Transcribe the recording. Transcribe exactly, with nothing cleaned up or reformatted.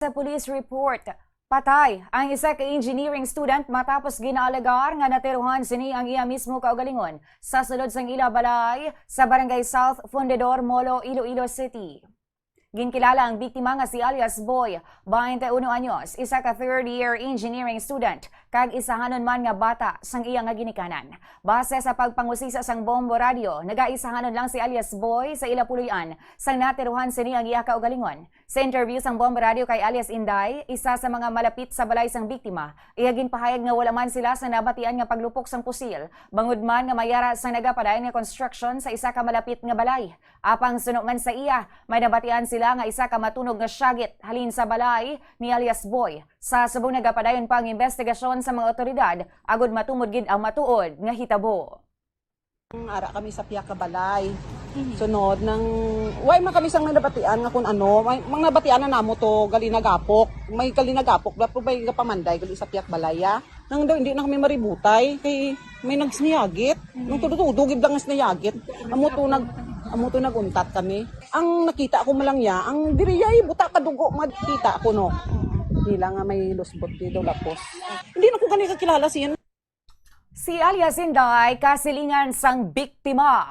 Sa police report, patay ang isa ka engineering student matapos ginaalegar nga natiruhan sini ang iya mismo kaugalingon sa sulod sang ila balay sa Barangay South Fundidor, Molo, Iloilo City. Ginkilala ang biktima nga si alias Boy, twenty-one anyos, isa ka third year engineering student, kag isahanon man nga bata sang iya nga ginikanan. Base sa pagpangusisa sang Bombo Radio, nagaisahanon lang si alias Boy sa ila puloy-an sang natiruhan sini ang iya kaugalingon. Sa interview sang Bombo Radio kay alias Inday, isa sa mga malapit sa balay sang biktima, iya ginpahayag nga wala man sila sa nabatian nga paglupok sang pusil, bangod man nga may ara sang nagapadayon nga construction sa isa ka malapit nga balay. Apang suno man sa iya, may nabatian sila nga isa ka matunog nga syagit halin sa balay ni alias Boy. Sa subong, nagapadayon pa ang investigasyon sa mga otoridad agud matumod gid ang matuod nga hitabo. Ara kami sa pihak ka balay. Sunod nang, way man kami sang nabatian nga kun ano, may, mga nabatian na namo to, gali nagapok. May gali nagapok, dapat may gapamanday, gali sa pihak balay, ah. Nang daw, hindi na kami maributay, kay may nagsniyagit. Nang tudo-tudo, gid lang nga sniyagit. Amo to nag, amo to naguntat kami. Ang nakita ko man lang ya, ang diri yay, buta ka dugo, madkita ko, no. Nila nga may lusbot dito, lapos. Hindi na ko gani kakilala siya. Si alias Inday, kasilingan sang biktima.